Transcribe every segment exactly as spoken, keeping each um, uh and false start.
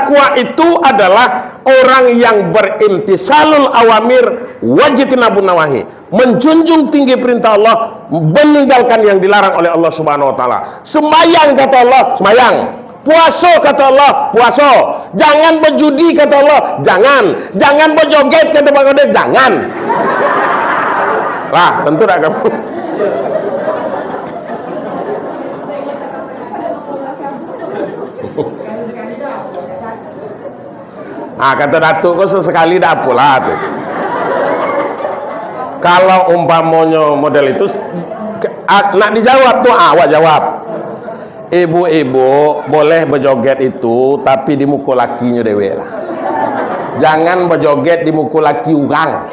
Takwa itu adalah orang yang berimtisalul awamir wajtinabun nawahi, menjunjung tinggi perintah Allah, meninggalkan yang dilarang oleh Allah Subhanahu wa Ta'ala. Sembayang, kata Allah, sembayang. Puaso, kata Allah, puaso. Jangan berjudi, kata Allah, jangan. Jangan berjoget, kata Pak Kades, jangan. Lah, tentu tak kamu. Ah, kata Datuk ko, sesekali dak apolah tu. Kalau umpamonyo model itu, ke-, a-, nak dijawab tu, ah, awak jawab. Ibu-ibu boleh bejoget itu, tapi di muko lakinyo dewek lah. Jangan bejoget di muko laki urang.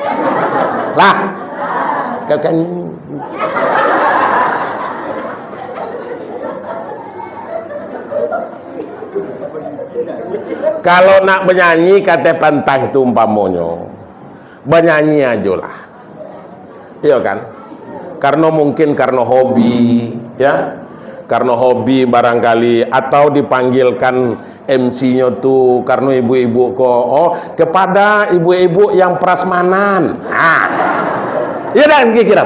Lah. Kau kan. Kalau nak banyanyi, kata pantai tu umpamonyo, banyanyi ajolah. Iyo kan? Karena mungkin karena hobi, ya. Karena hobi barangkali, atau dipanggilkan M C-nyo tu karena ibu-ibu ko, oh, kepada ibu-ibu yang prasmanan. Ah. Iya dak kira-kira?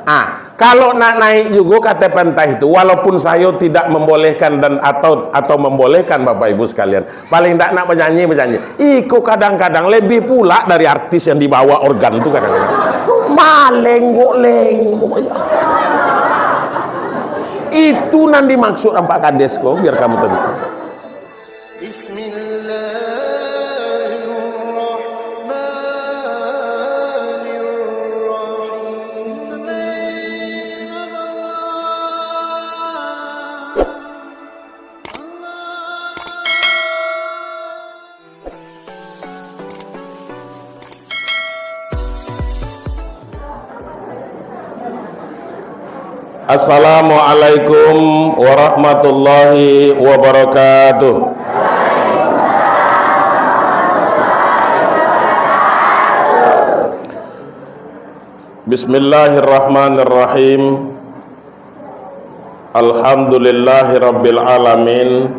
Ah, kalau nak naik juga kata pantai itu, walaupun saya tidak membolehkan dan atau atau membolehkan Bapak Ibu sekalian, paling ndak nak banyanyi, banyanyi. Iko kadang-kadang lebih pula dari artis yang dibawa organ tu kadang-kadang. Malenggok-lenggok ya. Itu nan dimaksud Pak Kades ko, biar kamu tentu. Bismillahirrahmanirrahim. Assalamualaikum warahmatullahi wabarakatuh. Bismillahirrahmanirrahim. Alhamdulillahirabbil alamin.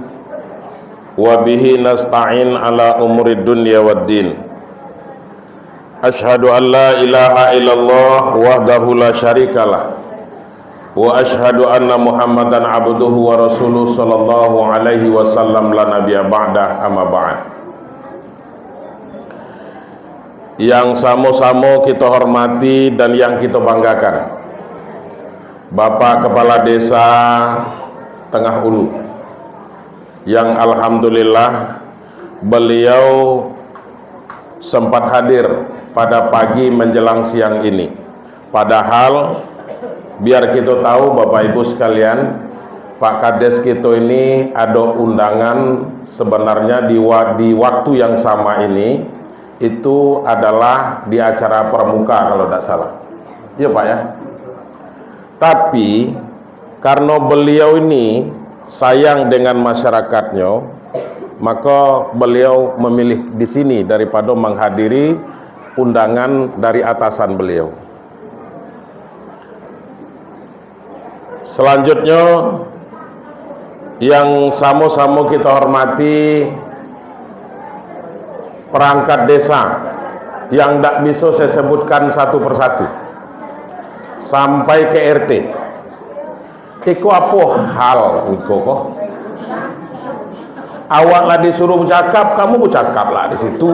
Wa bihi nasta'in ala umurid dunya waddin. Asyhadu an la ilaha illallah wahdahu la syarikalah. Wa asyhadu anna Muhammadan abduhu wa rasuluh sallallahu alaihi wasallam la nabiyya ba'dah, amma ba'd. Yang samo-samo kito hormati dan yang kito banggakan, Bapak Kepala Desa Tengah Ulu, yang alhamdulillah beliau sempat hadir pada pagi menjelang siang ini. Padahal, biar kito tahu, Bapak Ibu sekalian, Pak Kades kito ini ado undangan sebenarnya di wa-, di waktu yang sama ini, itu adalah di acara pramuka kalau dak salah. Iya, Pak, ya? Tapi, karena beliau ini sayang dengan masyarakatnyo, maka beliau memilih di sini daripada menghadiri undangan dari atasan beliau. Selanjutnya, yang samo-samo kita hormati, perangkat desa yang ndak bisa saya sebutkan satu persatu, sampai ke R T. Iko apo hal iko ko? Awak lah disuruh bercakap, kamu bercakap lah di situ.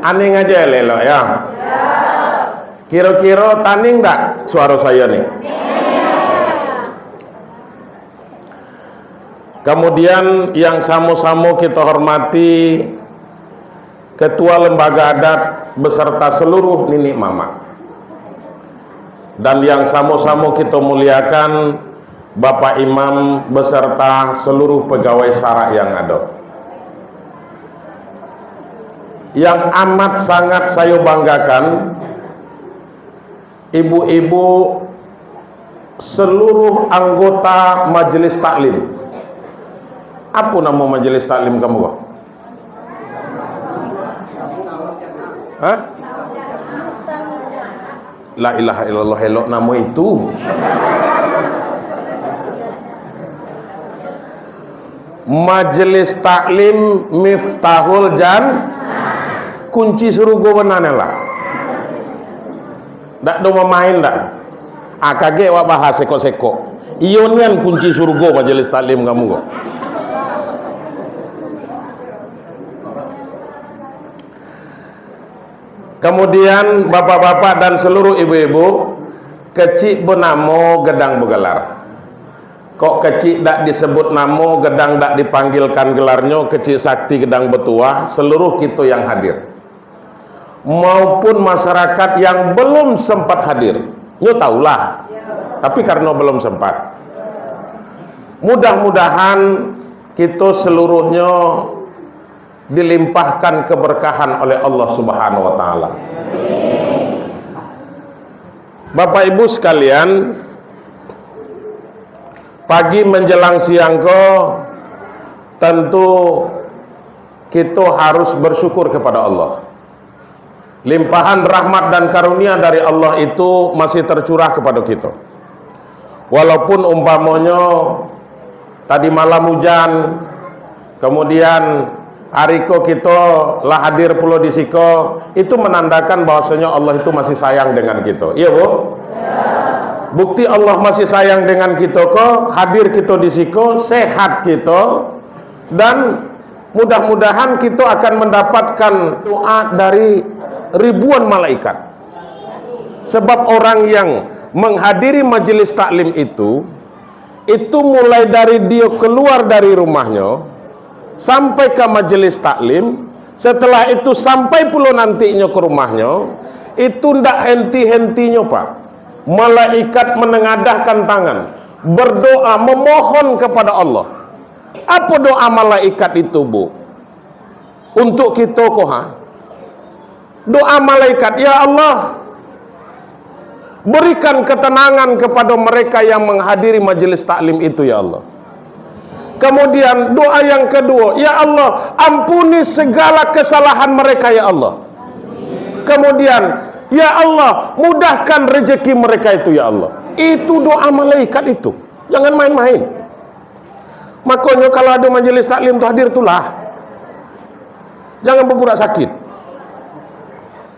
Aning aja elok-elok ya. Kiro-kiro taning dak suaro sayo ni? Kemudian yang samo-samo kita hormati Ketua Lembaga Adat beserta seluruh nini mamak. Dan yang samo-samo kita muliakan Bapak Imam beserta seluruh pegawai sarak yang ada. Yang amat sangat saya banggakan, ibu-ibu seluruh anggota majelis taklim. Apa nama majelis taklim kamu ko? Hah? La ilaha illallah, elok namo itu. Majelis taklim miftahul jan-, kunci surugo bana lah. Dak do mamain dak. Ah, kagek wak bahas sekok-sekok. Iyo nian kunci surugo majelis taklim kamu ko. Kemudian, bapak-bapak dan seluruh ibu-ibu, kecik benamo gedang begelar. Kok kecik dak disebut namo, gedang dak dipanggilkan gelarnyo, kecik sakti gedang betuah, seluruh kito yang hadir. Maupun masyarakat yang belum sempat hadir. Nyo tahulah, tapi karena belum sempat. Mudah-mudahan kito seluruhnyo dilimpahkan keberkahan oleh Allah Subhanahu wa Ta'ala. Bapak Ibu sekalian, pagi menjelang siang ko, tentu kito harus bersyukur kepada Allah. Limpahan rahmat dan karunia dari Allah itu masih tercurah kepada kito. Walaupun umpamonyo tadi malam hujan, kemudian hari ko kito lah hadir pulo di siko, itu menandakan bahwasanya Allah itu masih sayang dengan kito. Iya, Bu? Bukti Allah masih sayang dengan kito ko, hadir kito di siko, sehat kito, dan mudah-mudahan kito akan mendapatkan doa dari ribuan malaikat. Sebab orang yang menghadiri majelis taklim itu, itu mulai dari dio keluar dari rumahnyo sampai ka majelis taklim, setelah itu sampai pulo nantinyo ka rumahnyo, itu ndak henti-hentinyo, Pak. Malaikat menengadahkan tangan, berdoa, memohon kepada Allah. Apo doa malaikat itu, Bu? Untuk kito ko, ha? Doa malaikat, "Ya Allah, berikan ketenangan kepada mereka yang menghadiri majelis taklim itu, ya Allah." Kemudian doa yang kedua, "Ya Allah, ampuni segala kesalahan mereka, ya Allah." Kemudian, "Ya Allah, mudahkan rezeki mereka itu, ya Allah." Itu doa malaikat itu. Jangan main-main. Makonyo, kalau ado majelis taklim tu hadir tulah. Jangan baburak sakit.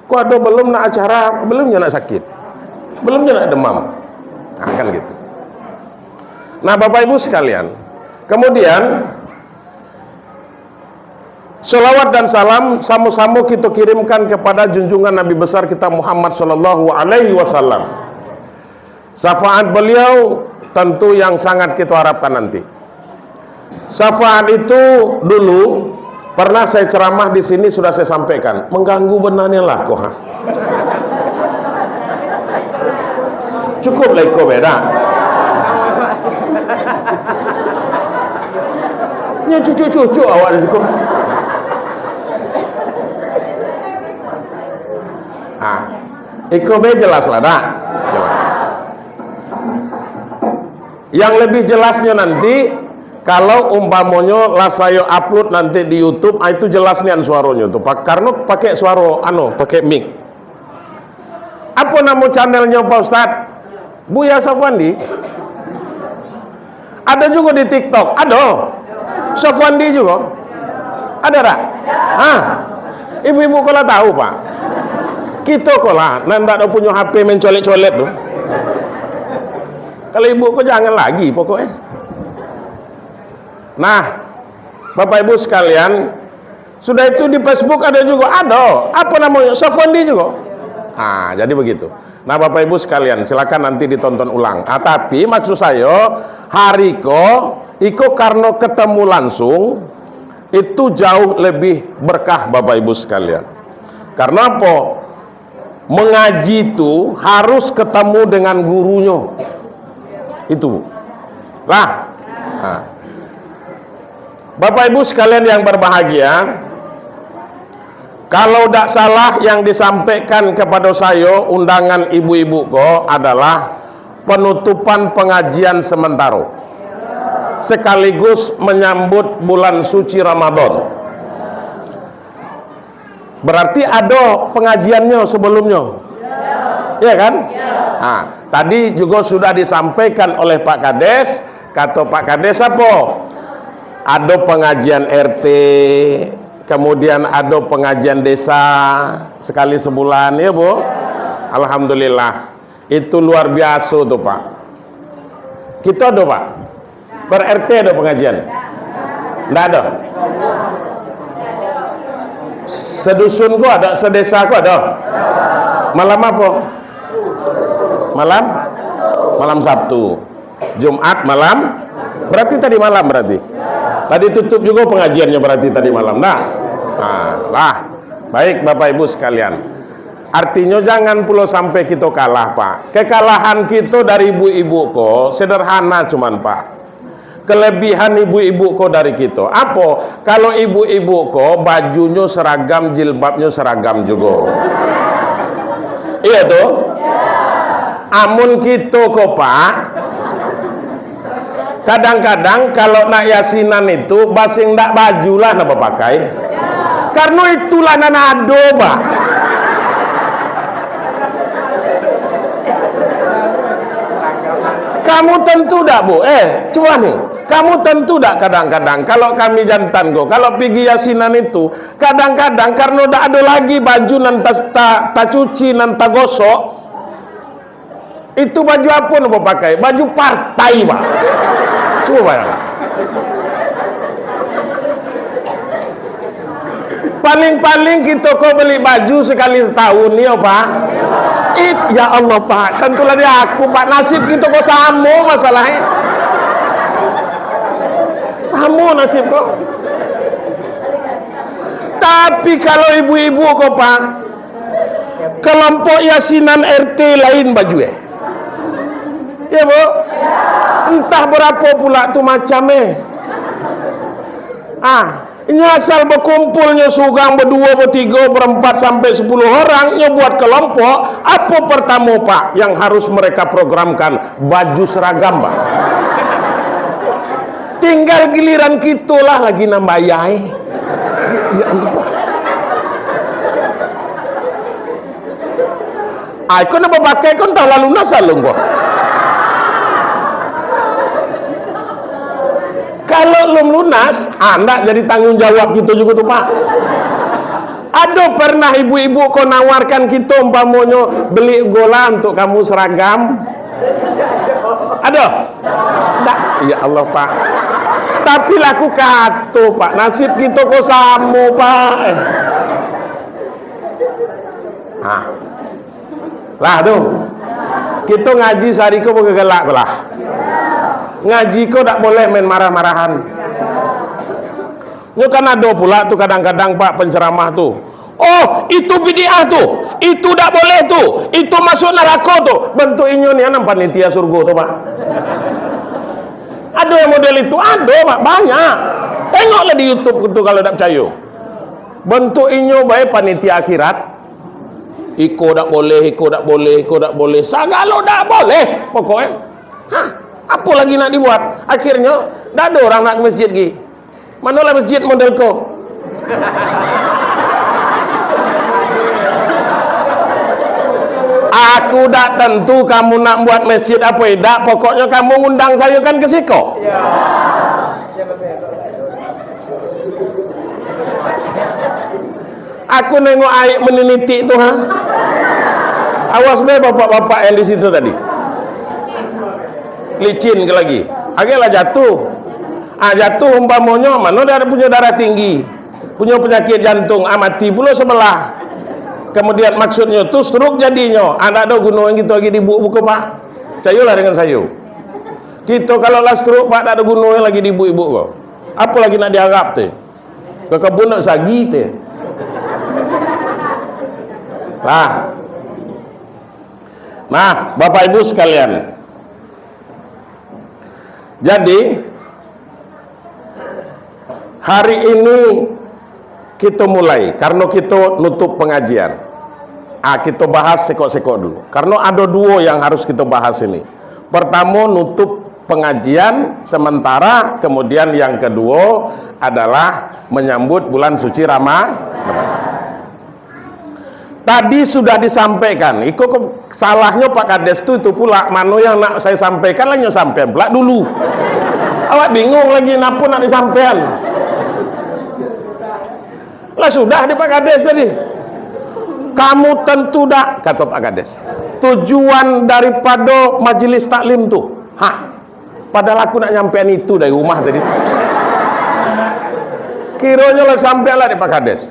Ko ado belum nak acara, belum nyo nak sakit. Belum nyo nak demam. Nah, kan gitu. Nah, Bapak Ibu sekalian, kemudian, salawat dan salam samo-samo kito kirimkan kepada junjungan Nabi besar kita Muhammad sallallahu alaihi wasallam. Syafaat beliau tentu yang sangat kito harapkan nanti. Syafaat itu dulu pernah saya ceramah di sini, sudah saya sampaikan. Mengganggu bana nian lah ko, ha. Cukup lah iko beda. Nyo cucuk-cucuk awak di siko. Ah, iko be jelas lah, dak? Jelas. Yang lebih jelasnyo nanti, kalau umpamonyo lah sayo upload nanti di YouTube, ah, itu jelas nian suaronyo tu, Pak. Karena pakai suaro, anu, pakai mic. Apo namo channelnyo, Pak Ustaz? Buya Safwandi. Ado jugo di TikTok, ado. Safwandi jugo. Ado dak? Ha. Ibu-ibu ko lah tahu, Pak. Kito ko lah, nan dak ado punyo H P main colek-colek tu. Kalau ibu ko jangan lagi pokoknyo. Nah, Bapak Ibu sekalian, sudah itu di Facebook ado jugo, ado. Apo namonyo? Safwandi jugo. Ha, jadi begitu. Nah, Bapak Ibu sekalian, silakan nanti ditonton ulang. Ah, tapi maksud sayo, hari ko, iko karena ketemu langsung, itu jauh lebih berkah, Bapak Ibu sekalian. Karena apo? Mengaji tu harus ketemu dengan gurunyo. Itu. Lah. Ha. Bapak Ibu sekalian yang berbahagia, kalau dak salah yang disampaikan kepada sayo, undangan ibu-ibu ko adalah penutupan pengajian sementaro, sekaligus menyambut bulan suci Ramadan. Berarti ado pengajiannyo sebelumnyo. Iya kan? Iya. Ha, tadi juga sudah disampaikan oleh Pak Kades, kato Pak Kades apo? Ado pangajian R T, kemudian ado pangajian desa sakali sabulan, ya, Bu? Alhamdulillah. Itu luar biaso tu, Pak. Kito ado, Pak? Ber-R T ado pangajian? Ndak ado. Sedusun ko ado, sedesa ko ado. Malam apo? Malam? Malam Sabtu. Jumat malam. Berarti tadi malam berarti. Tadi tutup juga pengajiannya berarti tadi malam. Nah. Nah, lah. Baik, Bapak Ibu sekalian. Artinyo, jangan pulo sampai kito kalah, Pak. Kekalahan kito dari ibu-ibu ko sederhana cuman, Pak. Kelebihan ibu-ibu ko dari kito. Apo? Kalau ibu-ibu ko, bajunyo seragam, jilbabnyo seragam jugo. Iya tu? Amun kito ko, Pak, kadang-kadang kalau nak yasinan itu, basing ndak baju lah nak bapakai. Karno itulah nan ado, Pak. Kamu tentu dak, Bu? Eh, cubo ni. Kamu tentu dak kadang-kadang, kalau kami jantan ko, kalau pigi yasinan itu, kadang-kadang karno dak ado lagi baju nan tas-, ta-, tacuci, nan tagosok, itu baju apo nan bapakai? Baju partai, Pak. Cubo bayangkan. Paling-paling kito ko beli baju sakali satahun ni, yo, Pak. It, ya Allah, Pak. Tantulah di aku, Pak. Nasib kito ko samo masalahnyo. Samo nasib ko. Tapi kalau ibu-ibu ko, Pak, kelompok yasinan R T lain baju, eh. Ya, Bu? Entah barapo pula tu macam, eh. Ah, inyo asal bakumpulnyo surang, baduo, batigo, barampat, sampai sapuluah orang, nyo buat kelompok, apo partamo, Pak, yang harus mereka programkan? Baju seragam, Pak. Tinggal giliran kito lah lagi nan bayar, eh. Ya Allah. Ai, ko nan bapakai ko antah lah lunas alun ko. Kalau alun lunas, ah, ndak jadi tanggung jawab kito jugo tu, Pak. Ado pernah ibu-ibu ko nawarkan kito, umpamonyo, "Beli jugo lah untuak kamu seragam"? Ado? Ndak. Ya Allah, Pak. Tapi lah aku kato, Pak, nasib kito ko samo, Pak. Eh. Ha. Lah tu. Kito ngaji sahari ko bagagalak ko lah. Ngaji ko dak boleh main marah-marahan. Nyo kan ado pula tu kadang-kadang, Pak, penceramah tu. "Oh, itu bid'ah tu, itu dak boleh tu, itu masuk narako tu." Bantuak inyo nian nan panitia surgo tu, Pak. Ado yang model itu, ado, Pak, banyak. Tengoklah di YouTube tu kalau dak picayo. Bantuak inyo bae panitia akhirat. Iko dak boleh, iko dak boleh, iko dak boleh. Sagalo dak boleh, pokoknyo. Hah, apo lagi nak dibuat? Akhirnyo, dak ado urang nak ka masjid lagi. Manolah masjid model ko? Aku dak tantu kamu nak buat masjid apo indak, pokoknyo kamu ngundang sayo kan ka siko. Aku nengok aia maninitik tu, ha. Awas bae bapak-bapak yang di situ tadi. Licin ka lagi. Agaklah jatuh. Ah, jatuh umpamonyo, mano dah punyo darah tinggi, punyo panyakik jantung, ah, mati pulo sabalah. Kamudian, maksudnyo tu stroke jadinyo. Ah, ndak ado guno kito lagi dibuek buko, Pak. Picayolah dengan sayo. Kito kalau lah stroke, Pak, ndak ado guno lagi dibuek-buek ko. Apo lagi nak diarap tu? Ka kabun nak sagi tu. Lah. Nah, Bapak Ibu sekalian. Jadi, hari ini kito mulai, karno kito nutup pangajian. Ah, kito bahas sekok-sekok dulu. Karno ado duo yang harus kito bahas ini. Partamo, nutup pangajian sementara, kemudian yang kaduo adalah manyambut bulan suci Rama-, Ramadan. Tadi sudah disampaikan. Iko ko salahnyo Pak Kades tu, itu pula, mano yang nak saya sampaikan, lah nyo sampaian pula dulu. Awak bingung lagi, napo nak disampaian. Lah sudah di Pak Kades tadi. Kamu tentu dak, kata Pak Kades. Tujuan daripado majelis taklim tu. Ha. Padahal aku nak nyampean itu dari rumah tadi. Kironyo lah sampai lah di Pak Kades.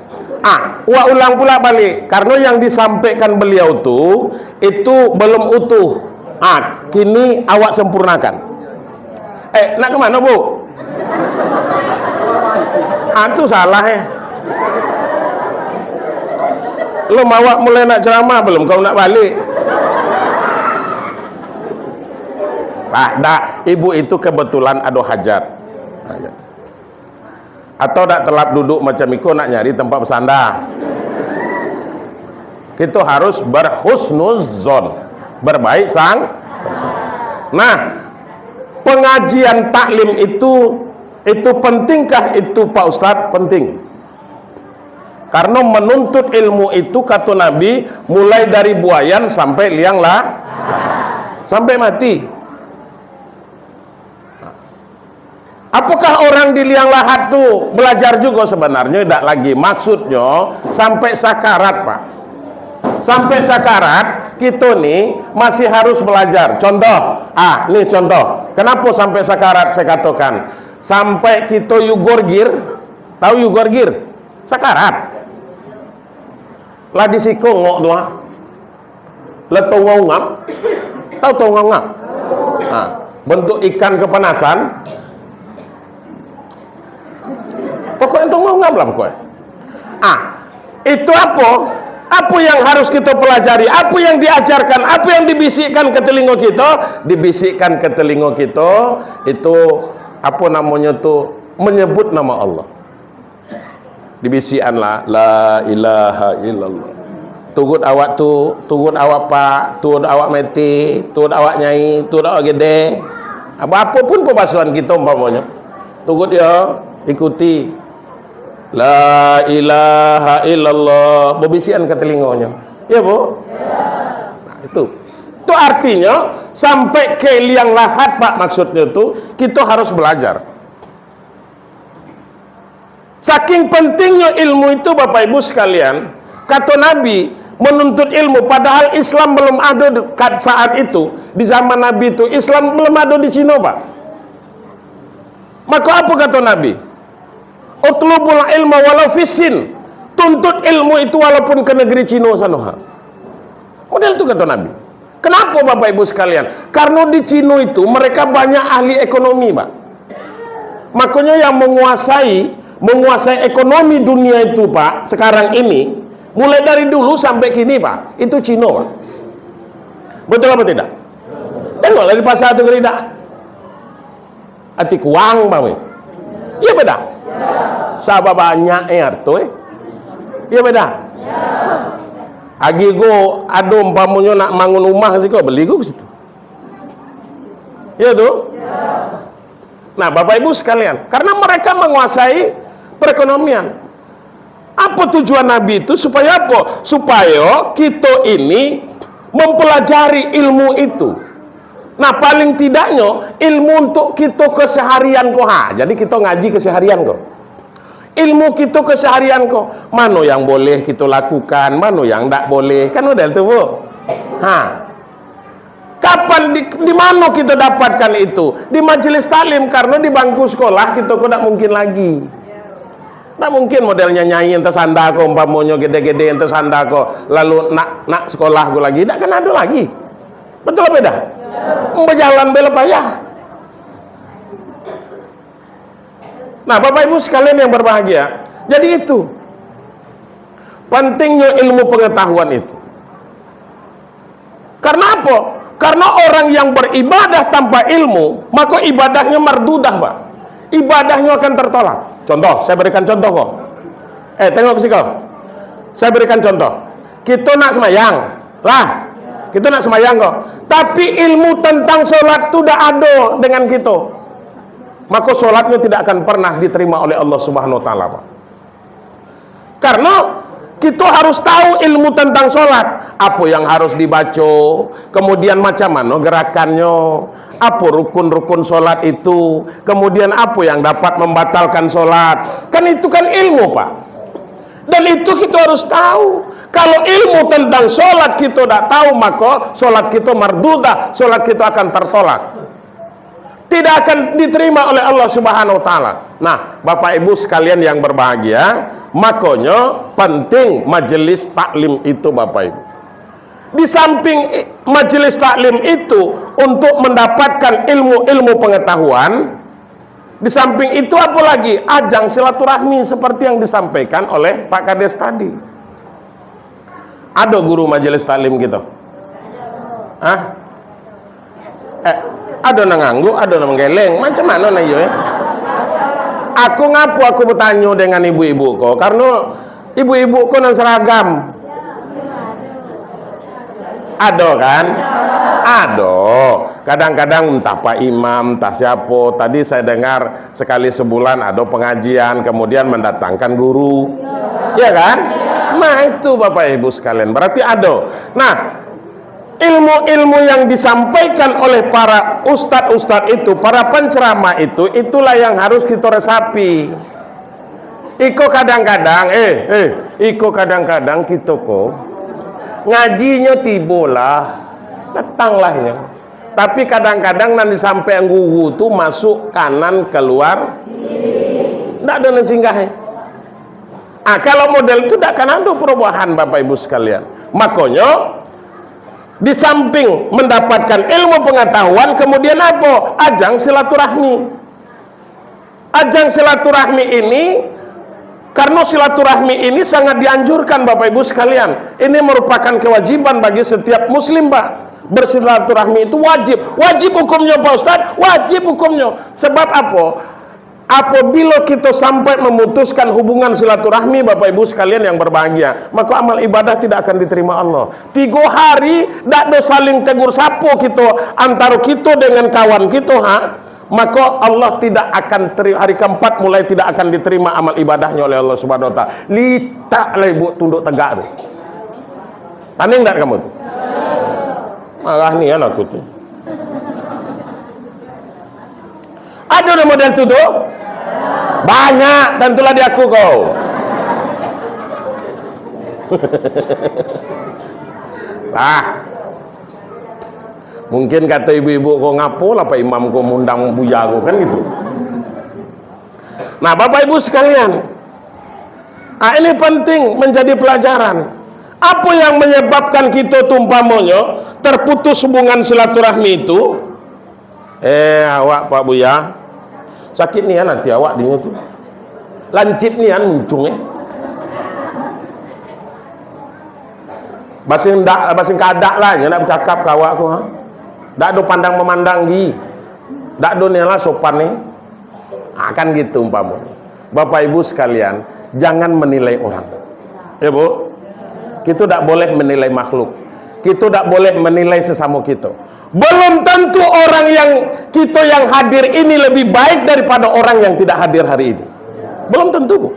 Ah, wak ulang pula balik. Karena yang disampaikan beliau tu, itu belum utuh. Ah, kini awak sempurnakan. Eh, nak ke mana, Bu? Ah, tu salah, eh. Lom awak mulai nak ceramah, belum kau nak balik. Ah, dak, ibu itu kebetulan ado hajat. Hajat. Atau dak telap duduk macam iko nak nyari tempat bersandar. Kita harus berhusnuzon, berbaik sang. Nah, pengajian taklim itu, itu pentingkah itu, Pak Ustadz? Penting. Karena menuntut ilmu itu, kata Nabi, mulai dari buayan sampai liang lah, sampai mati. Apakah orang di liang lahat tu belajar juga? Sebenarnya tidak lagi. Maksudnya, sampai sakarat, Pak. Sampai sakarat, kita ni masih harus belajar. Contoh, ah, ni contoh. Kenapa sampai sakarat saya katakan? Sampai kita yugorgir. Tahu yugorgir? Sakarat. Lah di siko ngok tu, ah. Lah tongau ngap. Tahu tongau ngap? Ha, bentuk ikan kepanasan. Pokoknya tongau ngap lah pokoknya. Ah, itu apa? Apa yang harus kita pelajari? Apa yang diajarkan? Apa yang dibisikkan ke telinga kita? Dibisikkan ke telinga kita, itu, apa namanya tu, menyebut nama Allah. Dibisikan lah, "La ilaha illallah." Turut awak tu, turut awak pak, turut awak mete, turut awak nyai, turut awak gede. Apa, apa pun pembahasan kita umpamanya. Turut ya, ikuti. "La ilaha illallah." Bebisikan ke telingonya. Ya, Bu? Nah, itu. Itu artinya, sampai ke liang lahat, Pak, maksudnya tu, kita harus belajar. Saking pentingnyo ilmu itu, Bapak Ibu sekalian, kato Nabi, menuntut ilmu, padahal Islam belum ado di, kat saat itu, di zaman Nabi itu, Islam belum ado di Cino, Pak. Maka apa kato Nabi? "Utlubul ilma walau fissin." Tuntut ilmu itu walaupun ke negeri Cino sano, ha. Model tu kato Nabi. Kenapa, Bapak Ibu sekalian? Karena di Cino itu mereka banyak ahli ekonomi, Pak. Makanya yang menguasai, menguasai ekonomi dunia itu, Pak, sekarang ini, mulai dari dulu sampai kini, Pak, itu Cino, Pak. Betul apa tidak? Tengoklah di pasar tu, tidak? Ati kuang, Bang, eh. Iya beda? Sabab banyak, eh, harto, eh. Iya beda? Agi go ado umpamonyo nak mangun rumah siko, beli go ke situ. Iya tu? Nah, Bapak Ibu sekalian, karena mereka menguasai perekonomian. Apa tujuan Nabi itu? Supaya apa? Supaya kita ini mempelajari ilmu itu. Nah, paling tidaknya ilmu untuk kita keseharian ko. Ha, jadi kita ngaji keseharian ko. Ilmu kita keseharian ko. Mano yang boleh kita lakukan, mano yang ndak boleh. Kan model tu, Bu? Ha. Kapan, di, di mano kita dapatkan itu? Di majelis taklim, karena di bangku sekolah kita ko ndak mungkin lagi. Ndak mungkin modelnya nyai yang tersandar ko, umpamonyo gede-gede yang tersandar ko, lalu nak, nak sekolah ko lagi, ndak kan ado lagi. Betul apa dah? Berjalan bela payah. Nah, Bapak Ibu sekalian yang berbahagia, jadi itu pentingnya ilmu pengetahuan itu. Karena apa? Karena orang yang beribadah tanpa ilmu, maka ibadahnya mardudah, Pak. Ibadahnya akan tertolak. Contoh, saya berikan contoh ko. Eh, tengok ke siko. Saya berikan contoh. Kita nak semayang, lah. Kita nak semayang ko. Tapi ilmu tentang solat tu dak ado dengan kita. Maka solatnya tidak akan pernah diterima oleh Allah Subhanahu Wa Taala, Pak. Karena Kito harus tahu ilmu tentang sholat. Apo yang harus dibaco, kemudian macam mano gerakannyo, apo rukun-rukun sholat itu, kemudian apo yang dapat membatalkan sholat. Kan itu kan ilmu, Pak. Dan itu kito harus tahu. Kalau ilmu tentang sholat kito dak tahu, mako sholat kito mardudah, sholat kito akan tertolak. Tidak akan diterima oleh Allah Subhanahu wa Ta'ala. Nah, Bapak Ibu sekalian yang berbahagia, makonyo penting majelis taklim itu, Bapak Ibu. Di samping i-, majelis taklim itu untuk mendapatkan ilmu-ilmu pengetahuan, di samping itu apa lagi? Ajang silaturahmi seperti yang disampaikan oleh Pak Kades tadi. Ado guru majelis taklim kito? Hah? Eh, ado nan ngangguk, ado nan manggeleng. Macam mano nan iyo, eh? Aku ngapo aku batanyo dengan ibu-ibu ko? Karano ibu-ibu ko nan seragam. Ado kan? Ado. Kadang-kadang entah Pak Imam, entah siapo. Tadi saya dengar sekali sebulan ado pengajian, kemudian mendatangkan guru. Ya kan? Nah, itu Bapak Ibu sekalian. Berarti ado. Nah, ilmu-ilmu yang disampaikan oleh para ustadz-ustadz itu, para penceramah itu, itulah yang harus kita resapi. Iko kadang-kadang, eh, eh, iko kadang-kadang kito ko, ngajinyo tibolah, datanglah nyo. Tapi kadang-kadang nan disampaikan guru tu masuk kanan keluar, ndak ado nan singgah, eh. Ah, kalau model tu ndak akan ado perubahan, Bapak Ibu sekalian. Makonyo, di samping mendapatkan ilmu pengetahuan, kemudian apo? Ajang silaturahmi. Ajang silaturahmi ini, karena silaturahmi ini sangat dianjurkan, Bapak Ibu sekalian. Ini merupakan kewajiban bagi setiap muslim, Pak. Bersilaturahmi itu wajib. Wajib hukumnyo, Pak Ustaz? Wajib hukumnyo. Sebab apo? Apabila kita sampai memutuskan hubungan silaturahmi, Bapak Ibu sekalian yang berbahagia, maka amal ibadah tidak akan diterima Allah. Tigo hari, dak ado saling tegur sapo kita, antara kita dengan kawan kita, ha? Maka Allah tidak akan teri-, hari keempat mulai tidak akan diterima amal ibadahnyo oleh Allah Subhanahu wa Taala. Litak lah ibu tunduk tegak tu. Taning dak kamu tu? Marah nian aku tu. Ado dah model tu tu? Banyak, tantulah di aku kau. Lah. Mungkin kato ibu-ibu ko, "Ngapo lah Pak Imam ko mundang buya ko?" Kan gitu. Nah, Bapak Ibu sekalian, ah, ini penting menjadi pelajaran. Apa yang menyebabkan kita tu umpamonyo terputus hubungan silaturahmi itu? Eh, awak Pak Buya, sakit nian hati awak dinyo tu. Lancip nian muncuang, eh. Basing dak, basing kadak lah, nyo nak bacakap ka awak ko, ha. Dak ado pandang mamandang gi. Dak ado nian lah sopan ni. Ha, kan gitu umpamo. Bapak Ibu sekalian, jangan menilai orang. Ya, Bu? Kita dak boleh menilai makhluk. Kita dak boleh menilai sesamo kita. Belum tentu orang yang kita yang hadir ini lebih baik daripada orang yang tidak hadir hari ini. Belum tentu, Bu.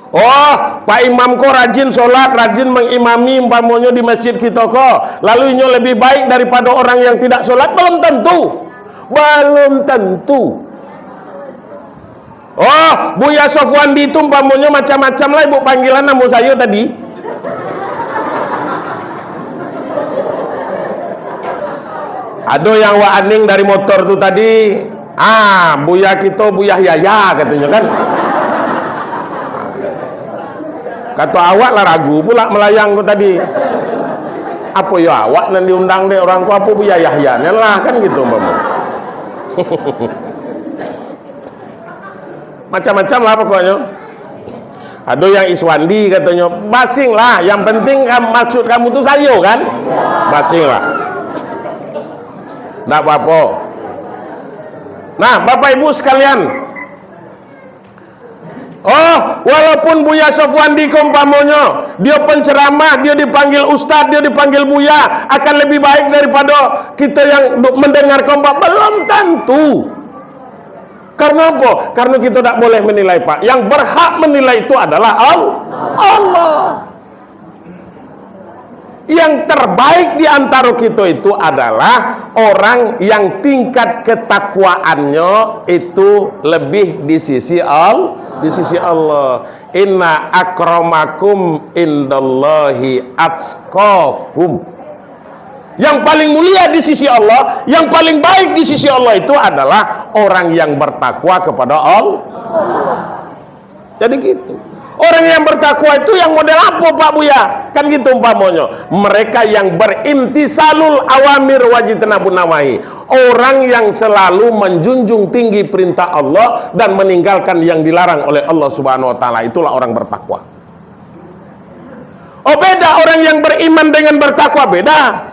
Oh, Pak Imam ko rajin sholat, rajin mengimami umpamonyo di masjid kito ko, lalu inyo lebih baik daripada orang yang tidak sholat, belum tentu. Belum tentu. Oh, Buya Sofwandi tu umpamonyo macam-macam lah ibu panggilan namo sayo tadi. Ado yang wak aning dari motor tu tadi, "Ah, Buya kito Buya Yahya," katonyo kan. Kato awak lah ragu pula malayang ko tadi. Apo yo awak nan diundang dek urang ko, apo Buya Yahya nian lah, kan gitu umpamo. Macam-macam lah pokoknyo. Ado yang Iswandi katonyo, "Basing lah, yang penting kam-, maksud kamu tu sayo kan?" Basing lah. Ndak apo-apo. Nah, Bapak Ibu sekalian, oh, walaupun Buya Sofwandi ko umpamonyo, dio penceramah, dio dipanggil ustaz, dio dipanggil buya, akan lebih baik daripada kito yang du-, mendengar ko umpa-, belum tentu. Karena apa? Karena kita tidak boleh menilai, Pak. Yang berhak menilai itu adalah Al-, Allah. Yang terbaik di antara kita itu adalah orang yang tingkat ketakwaannya itu lebih di sisi Al-, di sisi Allah. "Inna akramakum indallahi atqakum." Yang paling mulia di sisi Allah, yang paling baik di sisi Allah itu adalah orang yang bertakwa kepada Allah. Jadi gitu. Orang yang bertakwa itu yang model apa, Pak Buya? Kan gitu umpamonyo. Mereka yang berimtisalul awamir wajtinabun nawahi. Orang yang selalu menjunjung tinggi perintah Allah dan meninggalkan yang dilarang oleh Allah Subhanahu wa Ta'ala. Itulah orang bertakwa. Oh, beda orang yang beriman dengan bertakwa, beda.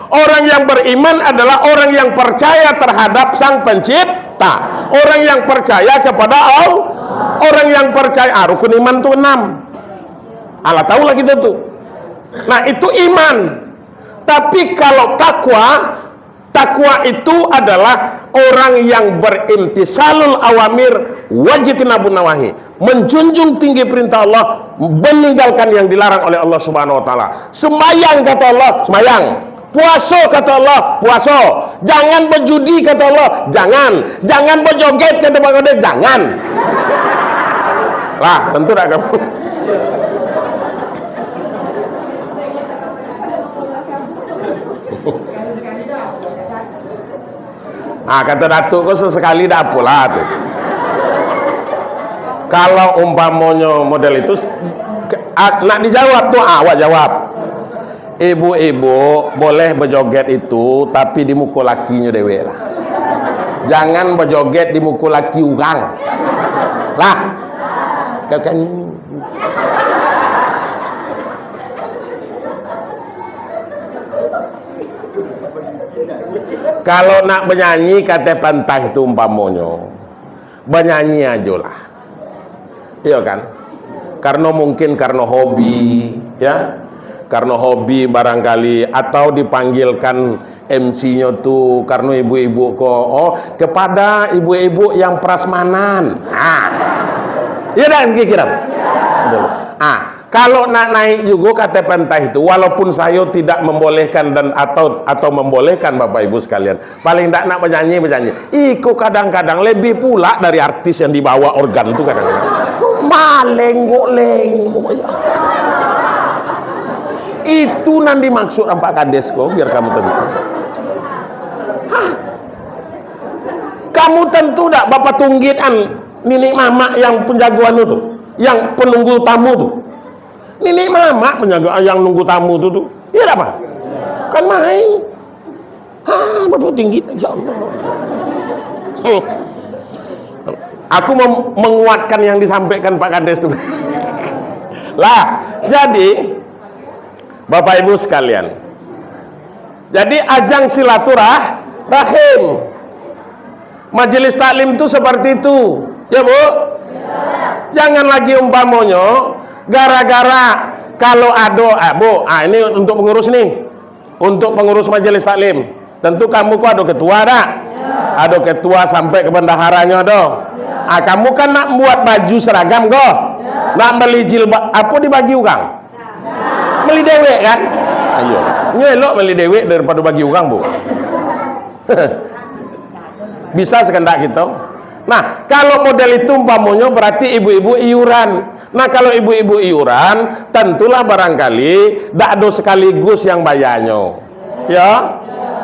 Orang yang beriman adalah orang yang percaya terhadap Sang Pencipta. Orang yang percaya kepada Allah. Orang yang percaya, ah, rukun iman tu enam. Alah, tahulah kita tu. Nah, itu iman. Tapi kalau takwa, takwa itu adalah orang yang berimtisalul awamir wajtinabun nawahi, menjunjung tinggi perintah Allah, meninggalkan yang dilarang oleh Allah Subhanahu wa Ta'ala. Sembayang, kata Allah, sembayang. Puaso, kata Allah, puaso. Jangan berjudi, kata Allah, jangan. Jangan berjoget, kata Pak Kades, jangan. Lah, tentu tak kamu. Ah, kata Datuk ko, sesekali dak apolah tu. Kalau umpamonyo model itu, ke-, ah, nak dijawab tu, ah, awak jawab. Ibu-ibu boleh bejoget itu, tapi di muko lakinyo dewek lah. Jangan bejoget di muko laki urang. Lah. Kau kan. Kalau nak banyanyi, kata pantah itu umpamonyo, banyanyi ajolah. Iyo kan? Karena mungkin karena hobi, ya. Karena hobi barangkali, atau dipanggilkan M C-nyo tu, karena ibu-ibu ko, oh, kepada ibu-ibu yang prasmanan. Ah. Iya dah, kira-kira. Ah, kalau nak naik juga kata pantah itu, walaupun saya tidak membolehkan dan atau, atau membolehkan Bapak Ibu sekalian, paling ndak nak banyanyi, banyanyi. Iko kadang-kadang lebih pula dari artis yang dibawa organ tu kadang-kadang. Malenggok-lenggok ya. Itu nan dimaksud Pak Kades ko, biar kamu tentu. Hah? Kamu tentu dak bapatunggit an niniak mamak yang penjago anu tu, yang penunggu tamu tu? Niniak mamak penjago, yang nunggu tamu tu, tu. Iya dak, Pak? Kan main. Ha, bapatunggit, ya Allah. Hmm. Aku mem-, menguatkan yang disampaikan Pak Kades tu. Lah, jadi, Bapak Ibu sekalian, jadi ajang silaturah-, rahim. Majelis taklim tu seperti itu. Ya, Bu? Jangan lagi umpamonyo, gara-gara kalau ado, ah, Bu, ah, ini untuk pengurus nih. Untuk pengurus majelis taklim. Tentu kamu ko ado ketua dak? Ado ketua sampai ke bendaharanyo ado. Ah, kamu kan nak buat baju seragam ko? Nak beli jilbab, apa dibagi urang? Beli dewek kan? Ayo. Nyo elok beli dewek daripado bagi urang, Bu. Bisa sekendak kito. Nah, kalau model itu umpamonyo berarti ibu-ibu iuran. Nah, kalau ibu-ibu iuran, tentulah barangkali dak ado sekaligus yang bayanyo. Ya.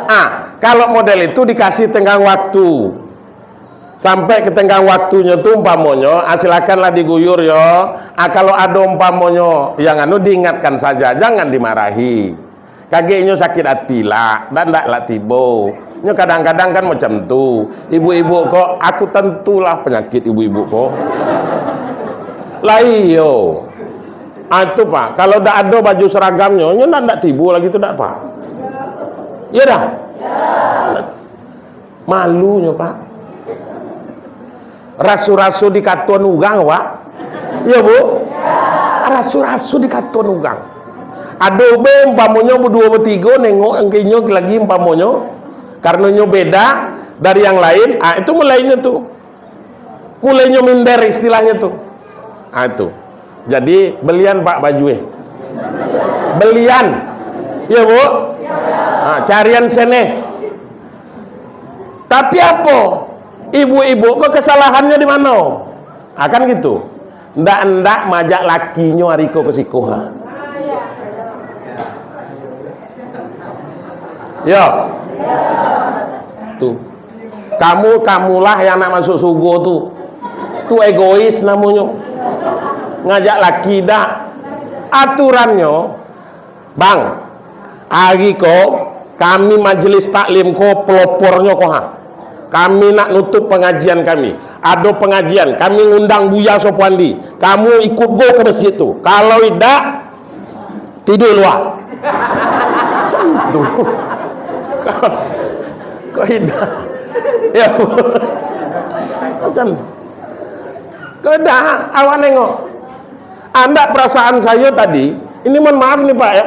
Ah, kalau model itu dikasih tenggang waktu. Sampai ka tenggang waktunyo tu, umpamonyo, ah, silakanlah diguyur yo. Ah, kalau ado umpamonyo yang anu, diingatkan saja, jangan dimarahi. Kageknyo sakik ati lah, dak, ndak lah tibo. Nyo kadang-kadang kan macam tu. Ibu-ibu ko, aku tentulah penyakit ibu-ibu ko. Lah iyo. Ah, tu, Pak, kalau dak ado baju seragamnyo, nyo ndak, ndak tibo lagi tu, dak, Pak? Iyo dah. Malunyo, Pak. Raso-raso dikatoan urang, Pak. Iyo, Bu? Raso-raso dikatoan urang. Ado be umpamonyo baduo batigo nengok angkenyo lagi umpamonyo. Karano nyo beda dari yang lain, ah, itu mulainyo tu. Mulai nyo minder istilahnyo tu. Ah, tu. Jadi, belian, Pak, baju, eh. Belian. Iyo, Bu? Ah, carian seneh. Tapi apo? Ibu-ibu ko kesalahannyo di mano? Ah, kan gitu. Ndak-ndak majak lakinyo ari ko ka siko, ha. Yo. Tu. Kamu, kamulah yang nak masuk surga tu. Tu egois namonyo. Ngajak laki dak. Aturannyo, Bang, ari ko kami majelis taklim ko pelopornyo ko, ha. Kami nak nutup pengajian kami. Ado pengajian, kami ngundang Buya Sopuandi. Kamu ikut go ka masjid tu. Kalau idak, tidur lua. Macam tu. Kok idak? Ya. Macam. Kok idak? Awak nengok. Andak perasaan sayo tadi, ini mohon maaf nih, Pak, ya.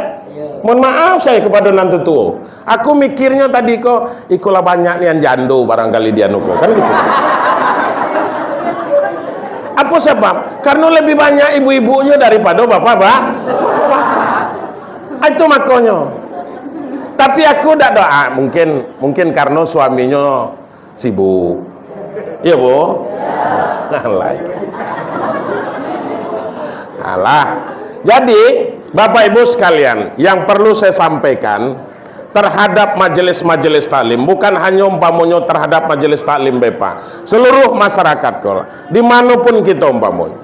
Mohon maaf sayo kepada nan tuo. Aku mikirnyo tadi ko, ikolah banyak nian jando barangkali di anu ko, kan gitu. Apo sabab? Karena lebih banyak ibu-ibunyo daripado bapak, ba-, bapak-bapak. Ah, itu makonyo. Tapi aku dak doa, mungkin, mungkin karena suaminyo sibuk. Iyo, Bu? Alah. Alah. Jadi, Bapak Ibu sekalian, yang perlu saya sampaikan terhadap majelis-majelis taklim, bukan hanya umpamonyo terhadap majelis taklim bae, Pak. Seluruh masyarakat ko, di manopun kita umpamonyo.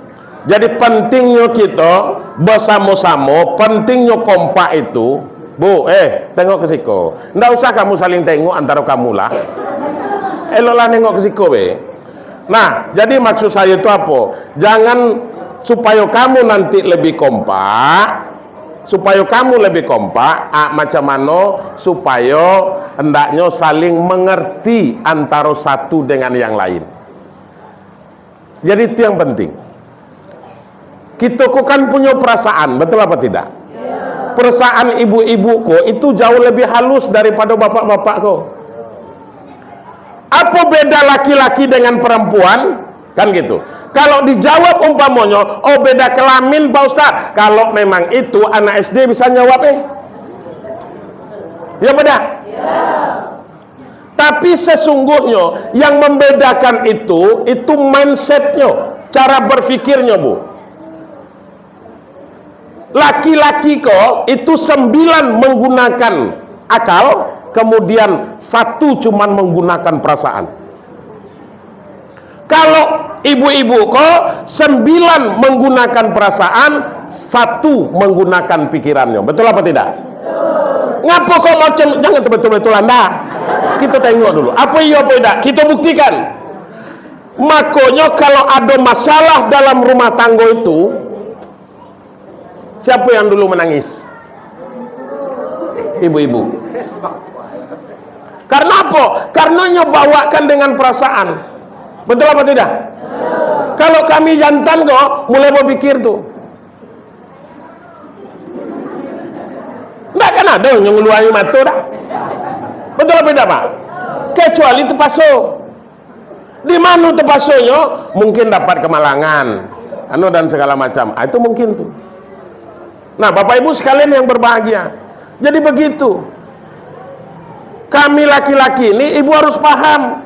Jadi, pentingnyo kito basamo-samo, pentingnyo kompak itu, Bu, eh, tengok ke siko. Ndak usah kamu saling tengok antaro kamu lah. Eloklah nengok ke siko be. Nah, jadi maksud saya tu apo? Jangan, supayo kamu nanti lebih kompak, supayo kamu lebih kompak, ah, macam mano supayo hendaknyo saling mengerti antaro satu dengan yang lain. Jadi, itu yang penting. Kito ko kan punyo perasaan, betul apa tidak? Perasaan ibu-ibu ko itu jauh lebih halus daripado bapak-bapak ko. Apo beda laki-laki dengan perempuan? Kan gitu. Kalau dijawab umpamonyo, "Oh, beda kelamin, Pak Ustaz." Kalau memang itu, anak S D bisa jawab, eh. Ya, beda? Tapi sesungguhnyo yang membedakan itu, itu mindsetnyo, cara berpikirnyo, Bu. Laki-laki ko itu sembilan menggunakan akal, kemudian satu cuman menggunakan perasaan. Kalau ibu-ibu ko sembilan menggunakan perasaan, satu menggunakan pikirannyo. Betul apa tidak? Ngapo kok macam, jangan tu betul-betul anda. Kita tengok dulu. Apa iyo, apa tidak? Kita buktikan. Makonyo kalau ado masalah dalam rumah tanggo itu, siapa yang dulu menangis? Ibu-ibu. Karena apa? Karena nyo bawakan dengan perasaan. Betul apa tidak? Kalau kami jantan ko, mulai berpikir tu. Ndak kan ado yang ngeluari mato dah. Betul apa tidak, Pak? Kecuali terpaksa. Di mana terpaksonyo? Mungkin dapat kemalangan, anu dan segala macam. Ah, itu mungkin tu. Nah, Bapak Ibu sekalian yang berbahagia, jadi begitu. Kami laki-laki ini, ibu harus paham.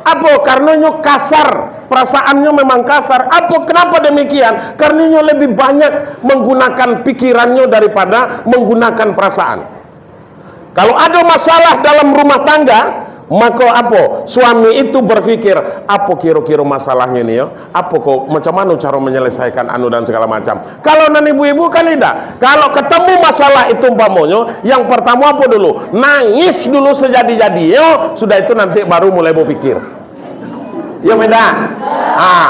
Apo? Karena nyo kasar, perasaannyo memang kasar. Apo? Kenapa demikian? Karena nyo lebih banyak menggunakan pikirannya daripada menggunakan perasaan. Kalau ada masalah dalam rumah tangga, maka apa? Suami itu berpikir, "Apa kira-kira masalahnya ni, ya? Apa kok, macam mana cara menyelesaikan anu dan segala macam?" Kalau nan ibu-ibu kan tidak. Kalau ketemu masalah itu umpamanya, yang pertama apa dulu? Nangis dulu sejadi-jadinyo, sudah itu nanti baru mulai berpikir. Ya, beda. Ah,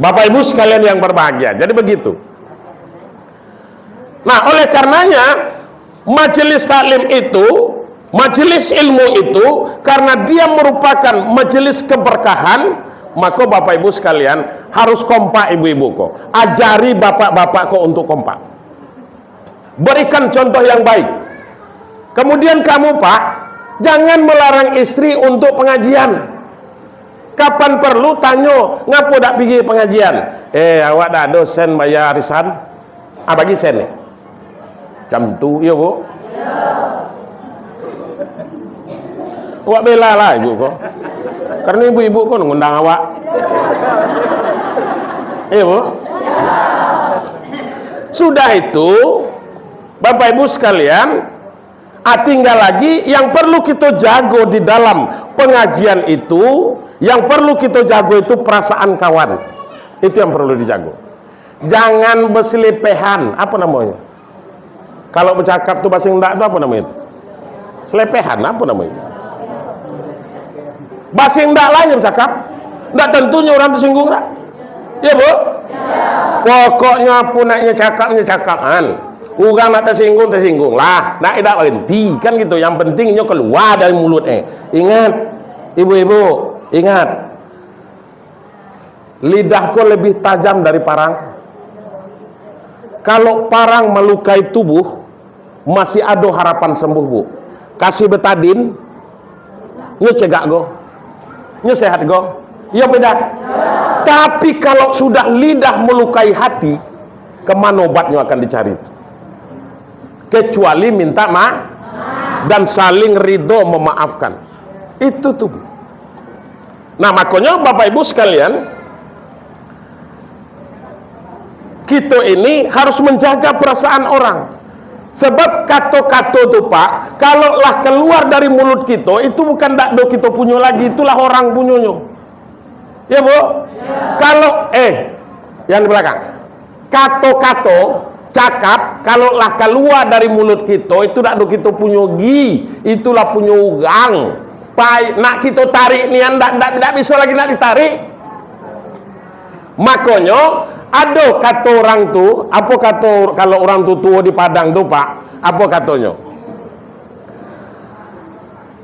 Bapak Ibu sekalian yang berbahagia. Jadi begitu. Nah, oleh karenanya, majelis taklim itu, majelis ilmu itu, karena dia merupakan majelis keberkahan, maka Bapak Ibu sekalian harus kompak ibu-ibu ko. Ajari bapak-bapak ko untuk kompak. Berikan contoh yang baik. Kemudian kamu, Pak, jangan melarang istri untuk pengajian. Kapan perlu, tanyo, ngapo dak pigi pengajian? Eh, awak dak ado sen bayar arisan? Ah, bagi sen ni. Macam tu, iyo, Bu? Awak bela lah ibu ko. Karena ibu-ibu ko ngundang awak. Iyo, Bu? Sudah itu, Bapak Ibu sekalian, ah, tinggal lagi yang perlu kita jago di dalam pengajian itu, yang perlu kita jago itu perasaan kawan. Itu yang perlu dijago. Jangan berselepehan. Apa namanya? Kalau bercakap tu bahasa indak tu apa namanya tu? Selepehan apa namanya? Bahasa indak lah yang bercakap. Ndak tentunyo urang tersinggung dak? Iyo, Bu? Pokoknyo apo nak nyo cakap, nyo cakap, kan. Urang nak tersinggung, tersinggung lah. Nak indak berhenti, kan gitu. Yang penting inyo keluar dari mulut, eh. Ingat, ibu-ibu, ingat. Lidah ko lebih tajam dari parang. Kalau parang malukai tubuh, masih ado harapan sembuh, Bu. Kasih betadin, nyo cegak go. Nyo sehat go. Iyo, beda. Tapi kalau sudah lidah melukai hati, kemana obatnyo akan dicari? Kecuali minta maaf dan saling ridho memaafkan. Itu tu. Nah, makonyo Bapak Ibu sekalian, kito ini harus menjaga perasaan orang. Sebab kato-kato tu, Pak, kalau lah keluar dari mulut kito, itu bukan dak do kito punyo lagi, itulah orang punyonyo. Ya, Bu? Kalau, eh, yang di belakang. Kato-kato, cakap, kalau lah kalua dari mulut kito, itu dak do kito punyo gi, itulah punyo urang. Pai, nak kito tarik nian, dak, dak, dak biso lagi nak ditarik. Makonyo, ado kato urang tu, apo kato kalau urang tu tuo di Padang tu, Pak? Apo katonyo?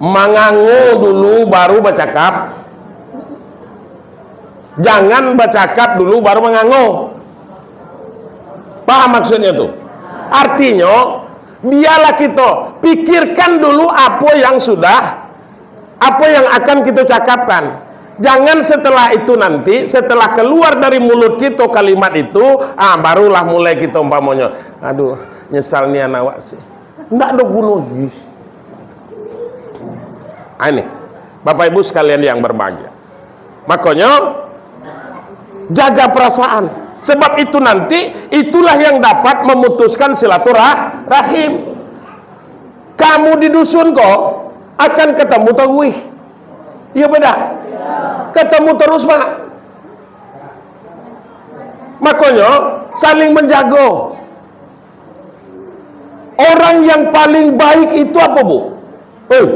Mangango dulu, baru bacakap. Jangan bacakap dulu, baru mangango. Paham maksudnya tu? Artinyo, biarlah kito pikirkan dulu apo yang sudah, apo yang akan kito cakapkan. Jangan setelah itu nanti, setelah keluar dari mulut kito kalimat itu, ah, barulah mulai kito umpamonyo, "Aduh, nyesal nian awak sih." Ndak ado guno lagi. Ah, ini, Bapak Ibu sekalian yang berbahagia. Makonyo, jaga perasaan. Sebab itu nanti, itulah yang dapat memutuskan silaturah-, rahim. Kamu di dusun ko, akan ketemu taruih. Iyo, beda? Ketemu terus, Pak. Makonyo, saling menjago. Orang yang paling baik itu apa, Bu? Eh,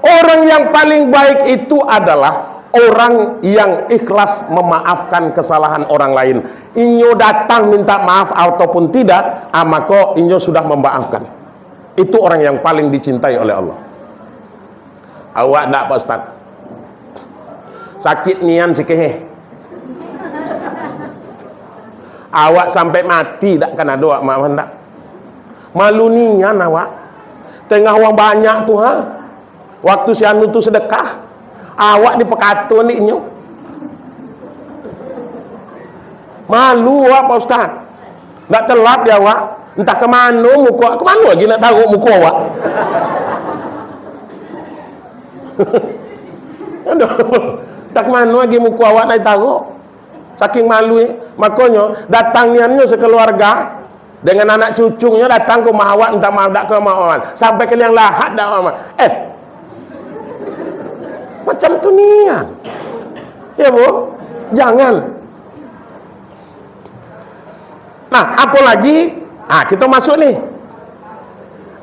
orang yang paling baik itu adalah orang yang ikhlas memaafkan kesalahan orang lain. Inyo datang minta maaf ataupun tidak, ah, mako inyo sudah memaafkan. Itu orang yang paling dicintai oleh Allah. Awak ndak, Pak Ustaz? Sakik nian sikeh. Awak sampai mati dak kan ado awak maaf ndak? Malu nian awak. Tengah urang banyak tu, ha? Waktu si anu tu sedekah, awak dipakato dek inyo. Malu awak, Pak Ustaz. Ndak telap di awak. Entah ka mano muko, ka mano lagi nak tarok muko awak. Aduh. Entah ka mano lagi muko awak nak tarok. Saking malu, eh. Makonyo, datang niannyo sekeluarga dengan anak cucunyo datang ka rumah awak, minta maaf dak ka rumah awak. Sampai ka liang lahat dak ka rumah. Eh. Macam tu nian. Ya, Bu? Jangan. Nah, apolagi, ah, kita masuk nih.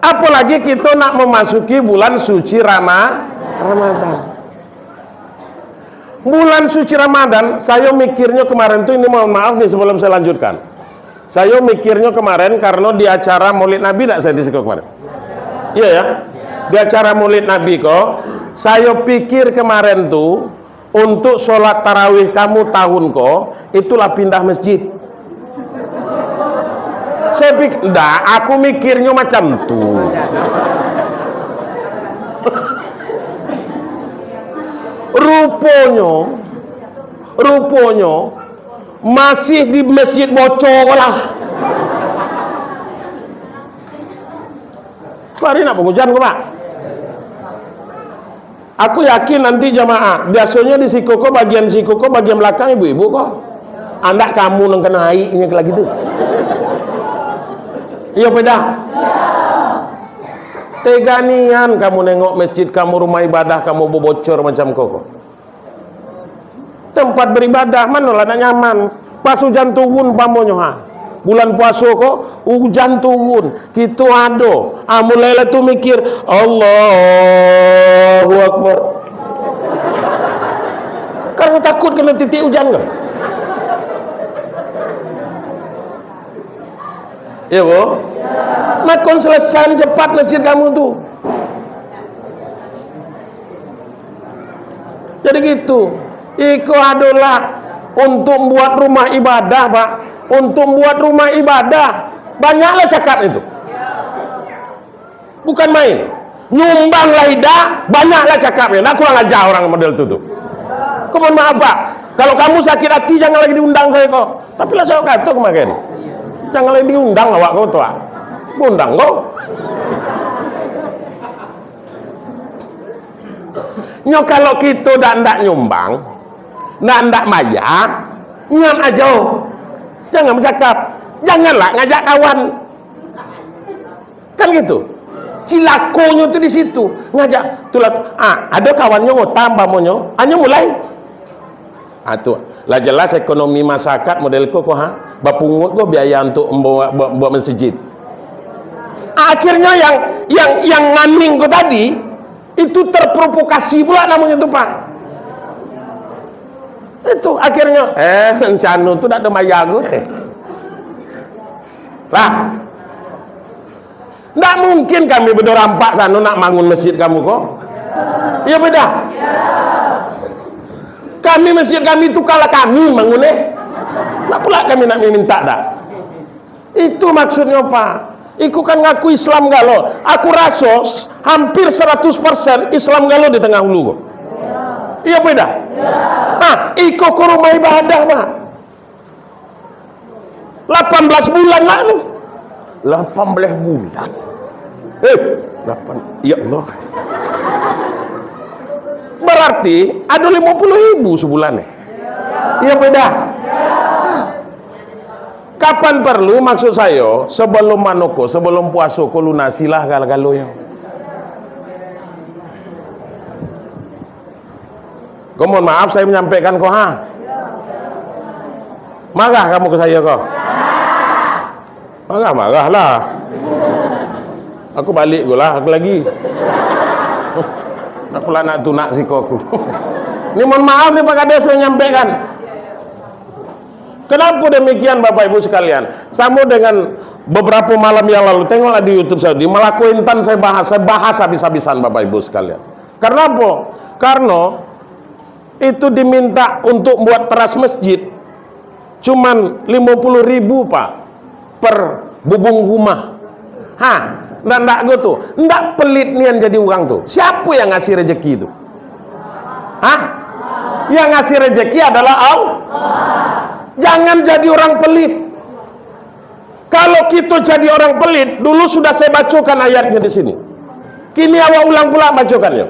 Apolagi kita nak memasuki bulan suci Rama-, Ramadan. Bulan suci Ramadan, saya mikirnya kemarin tuh, ini mohon maaf nih sebelum saya lanjutkan. Saya mikirnya kemarin karena di acara Maulid Nabi, ndak saya di situ kemarin? Iya ya? Di acara Maulid Nabi ko, saya pikir kemarin tuh, untuk sholat tarawih kamu tahun ko, itulah pindah masjid. Saya pikir, ndak, aku mikirnya macam tu. Ruponyo, Ruponyo, masih di masjid bocor ko lah. Kari nak pangujan ko, Pak? Aku yakin nanti jamaah, biasonyo di siko ko, bagian siko ko, bagian balakang ibu-ibu ko. Andak kamu nan kanai inyo lagi tu. Iyo, peda. Tega nian kamu nengok masjid kamu, rumah ibadah kamu babocor macam ko ko. Tempat beribadah, manolah nak nyaman. Pas ujan turun umpamonyo, ha. Bulan puaso ko, ujan turun. Kito ado. Ah, mulailah tu mikir, "Allahu Akbar." Karena takut kena titik ujan ko. Iyo, Bu? Makon selesai cepat masjid kamu tu. Jadi gitu. Iko adolah untuk buat rumah ibadah, Pak. Untuk buat rumah ibadah. Banyaklah cakap itu. Bukan main. Nyumbang lah idak, banyaklah cakap ya. Nak kurang aja orang model tu tu. Ko mohon maaf, Pak. Kalau kamu sakit hati, jangan lagi diundang saya ko. Tapi lah saya kata kemarin. Jangan lagi diundang awak ko tu, ah. Undang ko. Nyo kalau kito dak ndak nyumbang, ndak ndak bayar, nian ajo. Jangan bercakap. Janganlah ngajak kawan. Kan gitu. Cilakonyo tu di situ. Ngajak tulah, ah, ado kawannyo ngutang umpamonyo, anyo mulai. Ah, tu. Lah jelas ekonomi masyarakat model ko, ko, ha. Bapungut ko biaya untuk membawa, buat, buat masjid. Akhirnya yang, yang, yang nganing ko tadi, itu terprovokasi pula namanya tu, Pak. Itu akhirnya, eh, si anu tu dak ada mayar ko, eh. Lah. Ndak mungkin kami bedo rampak sano nak bangun masjid kamu ko. Iyo beda. Kami, masjid kami tu kalah kami bangun, eh. Ndak pula kami nak minta dak. Itu maksudnyo, Pak. Iko kan ngaku Islam galo. Aku raso s-, hampir saratus persen Islam galo di Tangah Hulu ko. Iyo beda. Ah, iko ko rumah ibadah, Pak. Lapan belas bulan lah tu. Lapan belas bulan. Eh, lapan. Ya Allah. Berarti ada lima puluh ribu sebulan, eh. Iyo beda. Kapan perlu, maksud sayo, sebelum mano ko, sebelum puaso ko, lunasilah galo-galonyo. Ko mohon maaf saya menyampaikan ko, ha. Marah kamu ke saya ko? Marah, marahlah. Aku balik ko lah, aku lagi. Nak pula nak tunak siko aku. Ni mohon maaf ni, Pak Kades, saya nyampaikan. Kenapa demikian, Bapak Ibu sekalian? Samo dengan beberapa malam yang lalu, tengoklah di YouTube saya, di Malako Intan saya bahas, saya bahas habis-habisan, Bapak Ibu sekalian. Karena apa? Karena itu diminta untuk buat teras masjid, cuman lima puluh ribu, Pak, per bubung rumah. Ha, ndak, ndak go tu. Ndak pelit nian jadi urang tu. Siapa yang ngasih rezeki tu? Hah? Yang ngasih rezeki adalah Allah. Jangan jadi orang pelit. Kalau kita jadi orang pelit, dulu sudah saya bacakan ayatnya di sini. Kini awak ulang pula bacokannyo.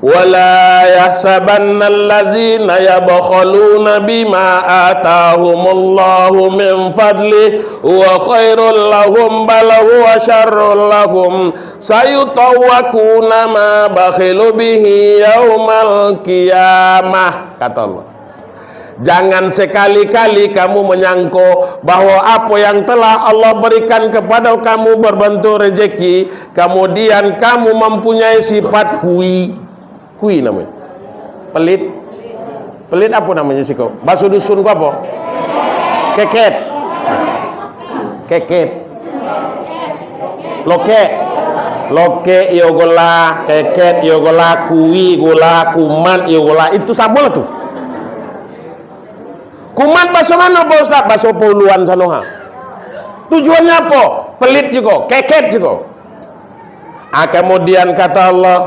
"Wala yahsabannallazina yabkhaluna bima atahumullahu min fadlih huwa khairul lahum bal huwa syarrul lahum sayutawwakuna ma bakhilu bihi yaumal qiyamah," kata Allah. Jangan sekali-kali kamu menyangko bahwa apa yang telah Allah berikan kepada kamu berbentuk rezeki, kemudian kamu mempunyai sifat kui. Kui namanya. Pelit. Pelit apa namanya siko? Bahasa dusun ko apa? Keket. Keket. Lokek. Lokek iyo golah, keket iyo golah, kui golah, kumat iyo golah. Itu samo lah tu. Kumat baso mano, Pak Ustaz? Baso Pauluan sano, ha. Tujuannyo apo? Pelit jugo, keket jugo. Ah, kemudian kata Allah,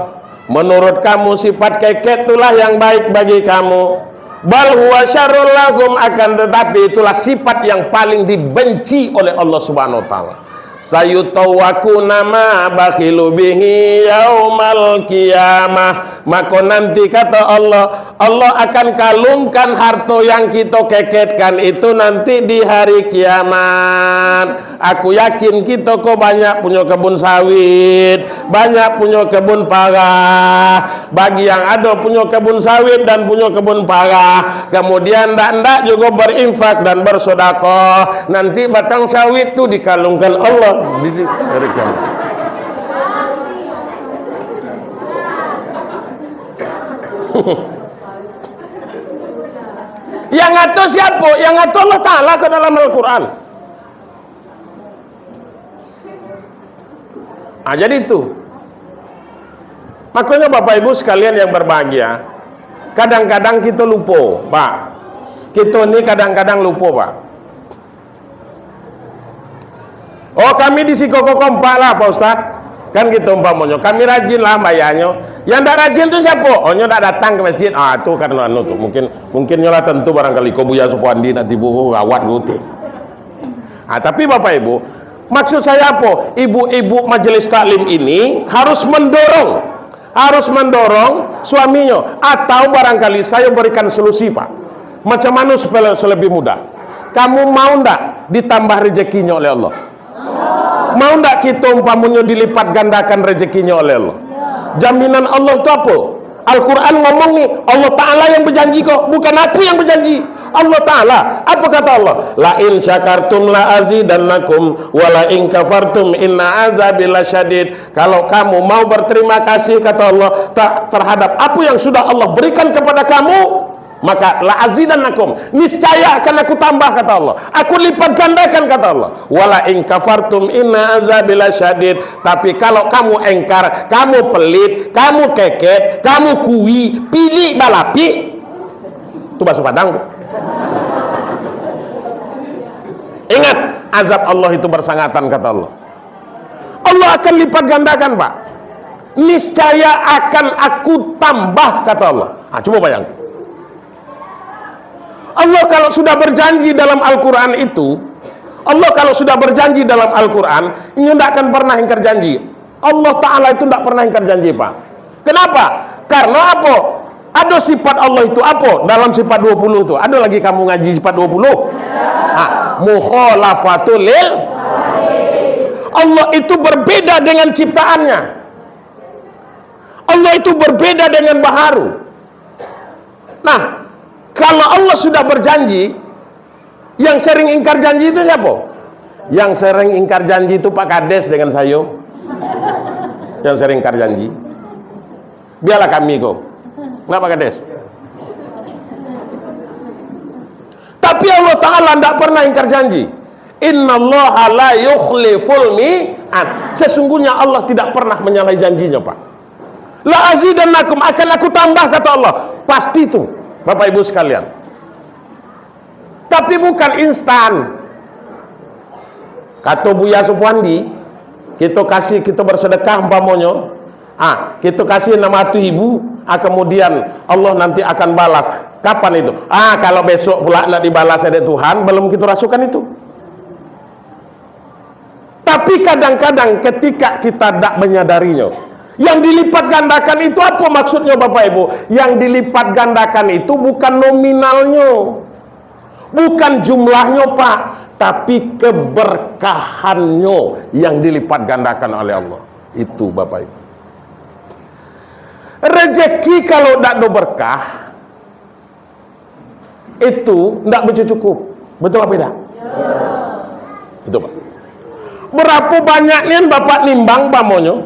"Menurut kamu sifat keket itulah yang baik bagi kamu? Bal huwa syarrul lahum, akan tetapi itulah sifat yang paling dibenci oleh Allah Subhanahu wa Ta'ala. Sayutawwaquna ma bakhilu bihi yaumal qiyamah. Mako nanti, kata Allah, Allah akan kalungkan harto yang kito keketkan itu nanti di hari kiamat. Aku yakin kito ko banyak punyo kebun sawit, banyak punyo kebun parah. Bagi yang ado punyo kebun sawit dan punyo kebun parah, kemudian ndak-ndak jugo berinfak dan bersedekah, nanti batang sawit tu dikalungkan Allah di, di, dari kamu. Yang ngatur siapa? Yang ngatur Allah Ta'ala ko dalam Al-Quran. Ah, jadi itu. Makanya Bapak Ibu sekalian yang berbahagia, kadang-kadang kita lupa, Pak. Kita ni kadang-kadang lupa, Pak. Oh, kami di siko ko kompak lah, Pak Ustaz. Kan gitu umpamonyo. Kami rajin lah bayarnyo. Yang ndak rajin tu siapa? Oh, nyo ndak datang ke masjid. Ah, tu karena anu tu. Mungkin, mungkin nyo lah tentu barangkali ko Buya Supoandi nak tibo, oh, gawat gitu. Ah, tapi Bapak Ibu, maksud saya apa? Ibu-ibu majelis taklim ini harus mendorong, harus mendorong suaminya. Atau barangkali saya berikan solusi, Pak. Macam mana supaya lebih mudah? Kamu mau ndak ditambah rezekinya oleh Allah? Mau ndak kita umpamonyo dilipat gandakan rezekinya oleh Allah? Jaminan Allah tu apa? Al-Quran ngomong ni, Allah Ta'ala yang berjanji kok, bukan aku yang berjanji. Allah Ta'ala, apa kata Allah? "La in syakartum la azidannakum, wa la in kafartum inna azabi lasyadid." Kalau kamu mau berterima kasih, kata Allah, ta-, terhadap apa yang sudah Allah berikan kepada kamu, maka la azidannakum, niscaya akan aku tambah, kata Allah. Aku lipat gandakan, kata Allah. "Wa la in kafartum inna azabi lasyadid." Tapi kalau kamu engkar, kamu pelit, kamu keket, kamu kui, pilik balapik. Tu bahasa Padang tu. Ingat, azab Allah itu bersangatan, kata Allah. Allah akan lipat gandakan, Pak. "Niscaya akan aku tambah," kata Allah. Ah, cuba bayangkan. Allah kalau sudah berjanji dalam Al-Quran itu, Allah kalau sudah berjanji dalam Al-Quran, inyo ndak akan pernah ingkar janji. Allah Ta'ala itu ndak pernah ingkar janji, Pak. Kenapa? Karena apa? Ada sifat Allah itu apa? Dalam sifat dua puluh tu. Ada lagi kamu ngaji sifat dua puluh? Ha, mukhalafatul lil. Allah itu berbeda dengan ciptaannya. Allah itu berbeda dengan baharu. Nah, kalau Allah sudah berjanji, yang sering ingkar janji itu siapa? Yang sering ingkar janji itu Pak Kades dengan saya. Yang sering ingkar janji. Biarlah kami ko. Kenapa, Kades? Tapi Allah Ta'ala ndak pernah ingkar janji. "Innallaha la yukhliful mi'ad." Sesungguhnya Allah tidak pernah menyalahi janjinya, Pak. "La azidannakum," akan aku tambah, kata Allah. Pasti tu, Bapak Ibu sekalian. Tapi bukan instan. Kato Buya Supoandi, kito kasih, kito bersedekah umpamonyo, ah, kito kasih enam ratus ribu, ah, kemudian Allah nanti akan balas. Kapan itu? Ah, kalau besok pula nak dibalas dek Tuhan, belum kito rasokan itu. Tapi kadang-kadang ketika kita dak menyadarinya, yang dilipat gandakan itu apa maksudnya, Bapak Ibu? Yang dilipat gandakan itu bukan nominalnya, bukan jumlahnya, Pak, tapi keberkahannya yang dilipat gandakan oleh Allah. Itu, Bapak Ibu. Rezeki kalau dak ada berkah, itu ndak bacukup. Betul apa tidak? Betul, Pak. Berapa banyak nian Bapak nimbang umpamonyo,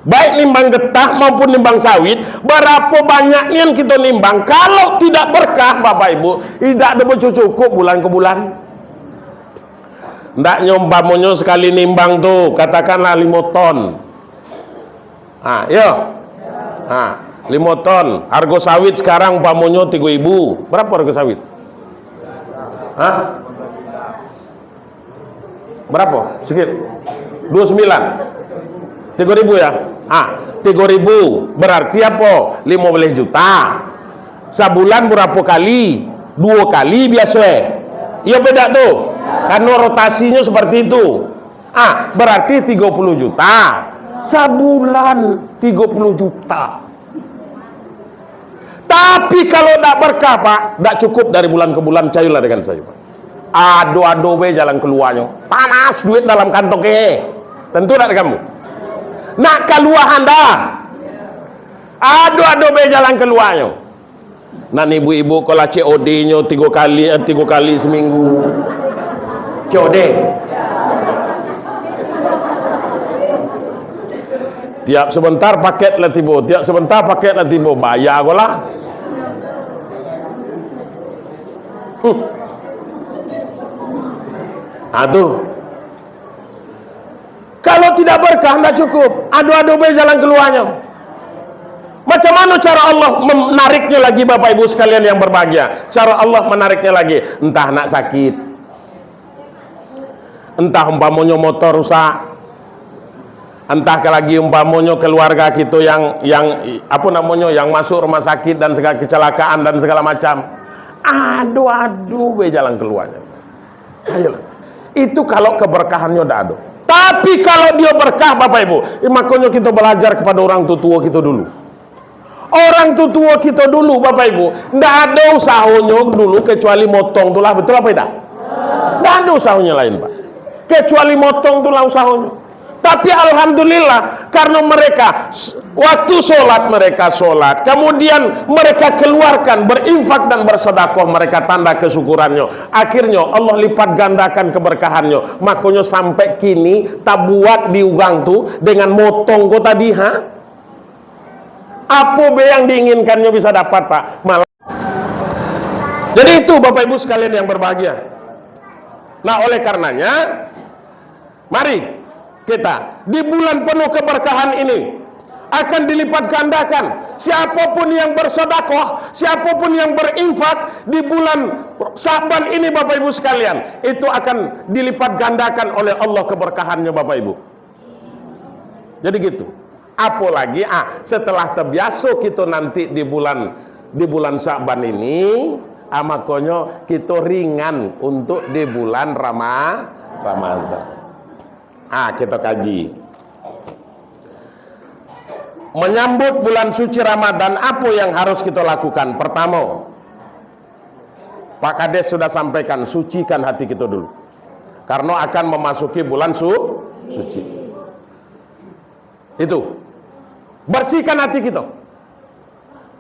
baik nimbang getah maupun nimbang sawit, berapa banyak nian kito nimbang, kalau tidak berkah, Bapak Ibu, tidak ada bacukup bulan ke bulan. Ndak nyo umpamonyo sekali nimbang tu, katakanlah limo ton. Ha, yo. Ha, limo ton. Hargo sawit sekarang umpamonyo tigo ribu. Berapo hargo sawit? Hah? Berapo? Sikit. Dua sembilan. Tigo ribu, ya? Ha, tigo ribu. Berarti apo? Limo baleh juta. Sabulan barapo kali? Duo kali biaso, eh? Iyo, beda tu. Karena rotasinyo seperti itu. Ah, berarti tigo puluh juta. Sabulan tigo puluh juta. Tapi kalau ndak berkah, Pak, ndak cukup dari bulan ke bulan, cayolah dengan saya, Pak. Ado-ado be jalan keluarnyo. Panas duit dalam kantong, eh. Tentu ndak kamu. Nak kalua anda. Ado-ado be jalan keluarnyo. Nan ibu-ibu ko lah C O D-nyo tigo kali, eh, tigo kali seminggu. C O D. Tiap sebentar paket lah tibo, tiap sebentar paket lah tibo, bayar ko lah. Hmm. Ah, tu. Kalau tidak berkah, ndak cukup. Ado-ado be jalan keluarnyo. Macam mana cara Allah menariknya lagi, Bapak Ibu sekalian yang berbahagia? Cara Allah menariknya lagi, entah nak sakit, entah umpamonyo motor rusak, entah ka lagi umpamonyo keluarga kito yang, yang, apo namonyo, yang masuk rumah sakit dan segala kecelakaan dan segala macam. Ado-ado be jalan keluarnyo. Cayolah. Itu kalau keberkahannyo ndak ado. Tapi kalau dio berkah, Bapak Ibu, eh, makonyo kito belajar kepada orang tuo-tuo kito dulu. Orang tuo-tuo kito dulu, Bapak Ibu, ndak ado usahonyo dulu kecuali motong tu lah, betul apa indak? Ndak ado usahonyo lain, Pak. Kecuali motong tu lah usahonyo. Tapi alhamdulillah, karena mereka s-, waktu sholat mereka sholat, kemudian mereka keluarkan, berinfak dan bersedekah, mereka tanda kesyukurannyo. Akhirnyo Allah lipat gandakan keberkahannyo. Makonyo sampai kini tabuat di urang tu dengan motong ko tadi, ha? Apo be yang diinginkannyo bisa dapat, Pak? Malah. Jadi itu, Bapak Ibu sekalian yang berbahagia. Nah, oleh karenanya, mari kita di bulan penuh keberkahan ini akan dilipat gandakan. Siapapun yang bersedekah, siapapun yang berinfak di bulan Syaban ini, Bapak Ibu sekalian, itu akan dilipat gandakan oleh Allah keberkahannya, Bapak Ibu. Jadi gitu. Apolagi, ah, setelah terbiaso kito nanti di bulan, di bulan Syaban ini, ah, makonyo kito ringan untuk di bulan Rama-, Ramadan. Ah, kito kaji. Menyambut bulan suci Ramadan, apo yang harus kito lakukan? Pertamo, Pak Kades sudah sampaikan, sucikan hati kito dulu. Karena akan memasuki bulan su-, suci. Itu. Bersihkan hati kito.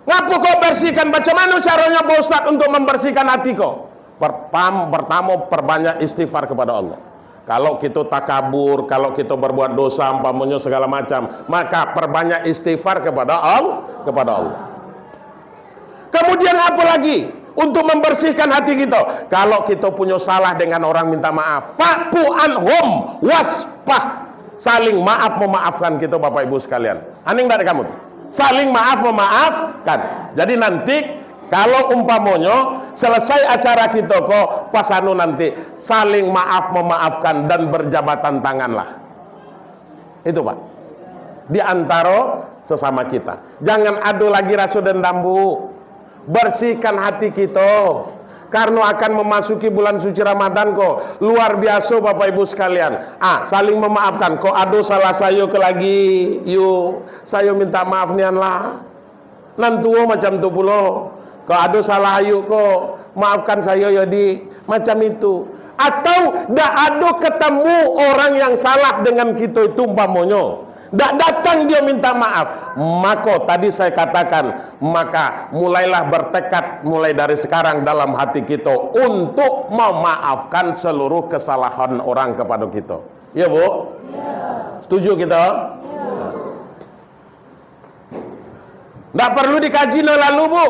Ngapo kok bersihkan? Macam mana caranya, Pak Ustaz, untuk membersihkan hati ko? Pertam-, pertamo, perbanyak istighfar kepada Allah. Kalau kito takabur, kalau kito berbuat dosa, umpamonyo segala macam, maka perbanyak istighfar kepada Al-, kepada Allah. Kemudian apa lagi untuk membersihkan hati kito? Kalau kito punyo salah dengan orang, minta maaf. Fa'fu anhum wasfah. Saling maaf memaafkan kito, Bapak Ibu sekalian. Aneh ndak kamu tu? Saling maaf memaafkan. Jadi nanti kalau umpamonyo selesai acara kito ko, pas anu nanti, saling maaf memaafkan dan berjabatan tanganlah. Itu, Pak. Di antaro sesama kita. Jangan ado lagi raso dendam, Bu. Bersihkan hati kito. Karena akan memasuki bulan suci Ramadan ko. Luar biaso, Bapak Ibu sekalian. Ah, saling memaafkan. Kok ado salah sayo ke lagi, yu, sayo minta maaf nian lah. Nan tuo macam tu pulo. Kalau ado salah ayuk ko, maafkan sayo yo, Dik. Macam itu. Atau dak ado ketemu orang yang salah dengan kito itu, umpamonyo. Dak datang dio minta maaf. Mako, tadi saya katakan, maka mulailah bertekad mulai dari sekarang dalam hati kito untuk memaafkan seluruh kesalahan orang kepada kito. Ya, Bu? Setuju kito? Ndak perlu dikaji no lalu, Bu.